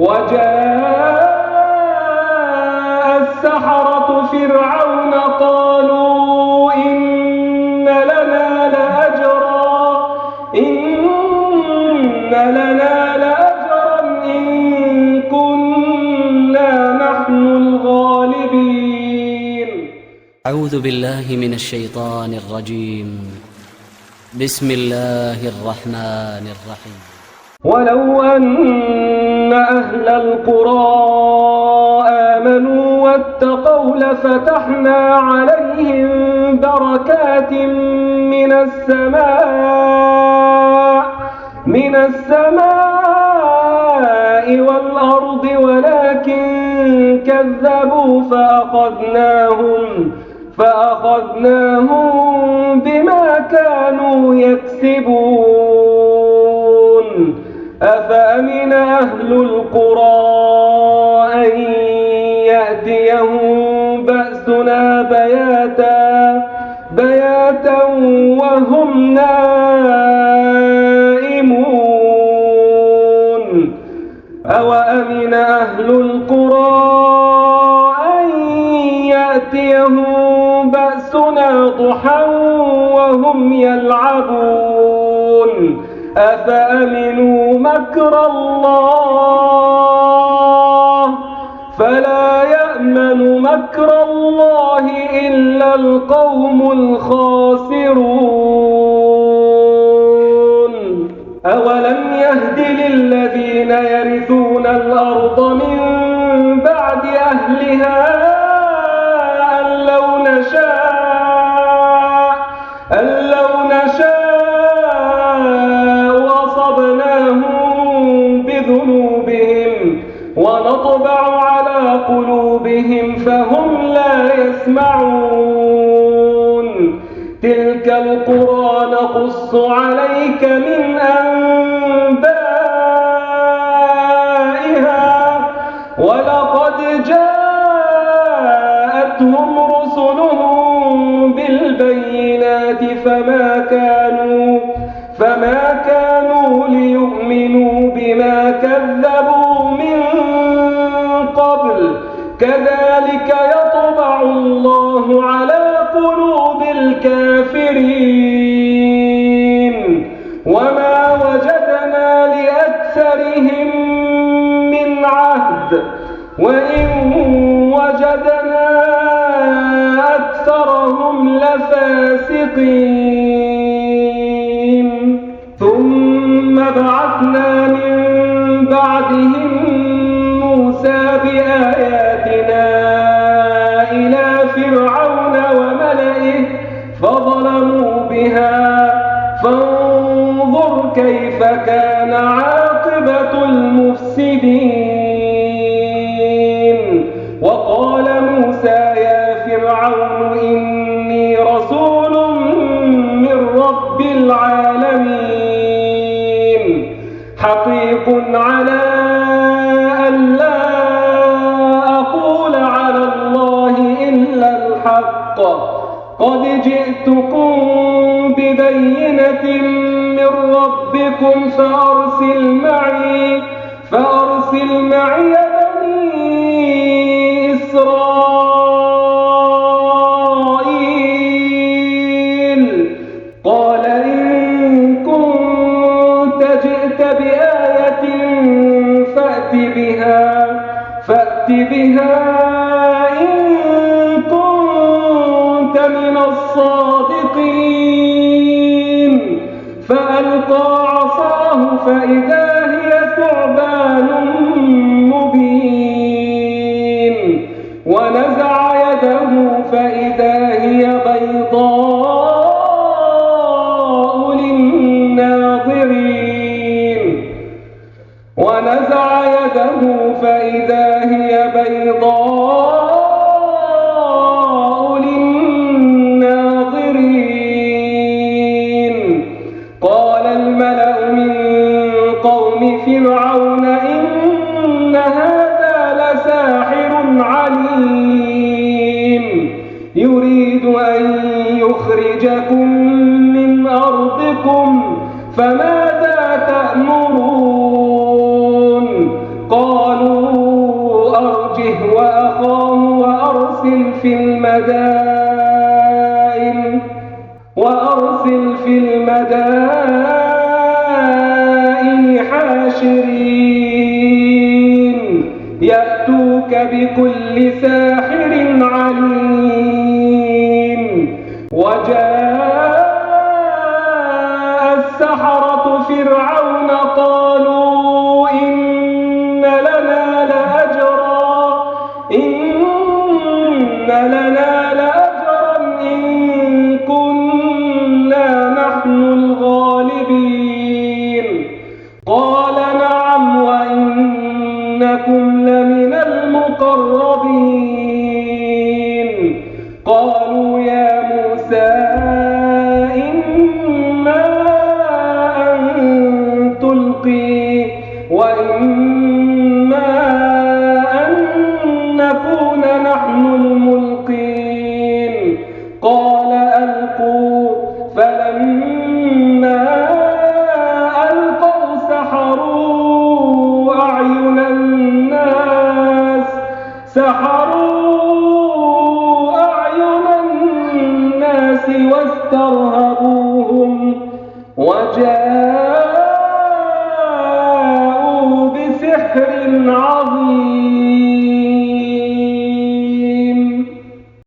وجاء السحرة فرعون قالوا إن لنا لأجرا إن كنا نحن الغالبين. أعوذ بالله من الشيطان الرجيم. بسم الله الرحمن الرحيم. ولو أن أهل القرى آمنوا واتقوا لفتحنا عليهم بركات من السماء والأرض ولكن كذبوا فأخذناهم بما كانوا يكسبون. أفأمن أهل القرى أن يأتيهم بأسنا بياتا وهم نائمون. أوأمن أهل القرى أن يأتيهم بأسنا ضحى وهم يلعبون. أفأمنوا مكر الله فلا يأمن مكر الله إلا القوم الخاسرون. أولم يهد للذين يرثون الأرض من بعد أهلها أن لو نشاء أصبناهم بذنوبهم ونطبع على قلوبهم فهم لا يسمعون. تلك القرى نقص عليك من أنبائها ولقد جاءتهم رسلهم بالبينات فما كانوا ليؤمنوا بما كذبوا من قبل. كذلك يطبع الله على قلوب الكافرين. وما وجدنا لأكثرهم من عهد وإن وجدنا أكثرهم لفاسقين. ثم بعثنا من بعدهم موسى بآياتنا إلى فرعون وملئه فظلموا بها فانظر كيف كان عاقبة المفسدين. وقال موسى يا فرعون إني رسول من رب العالمين حقيق على أن لا أقول على الله إلا الحق قد جئتكم ببينة من ربكم فأرسل معي بني إسرائيل. قال إن كنت جئت بآية فأت بها إن كنت من الصادقين. فألقى عصاه فإذا هي ثعبان مبين ونزع يده فإذا هي بيضاء للناظرين. قال الملأ من قوم فرعون إن هذا لساحر عليم يريد أن يخرجكم من أرضكم فماذا تأمرون؟ قال قالوا أرجه وأخاه وأرسل في المدائن حاشرين يأتوك بكل ساحر عليم. وجاء السحرة فرعون قالوا إن لنا لأجرا إن كنا نحن الغالبين. قال نعم وإنكم لمن المقربين. قالوا يا موسى إما أن تلقي وإما أن نكون نحن الملقين. قال ألقوا. فلما ألقوا سحروا أعين الناس واسترهبوهم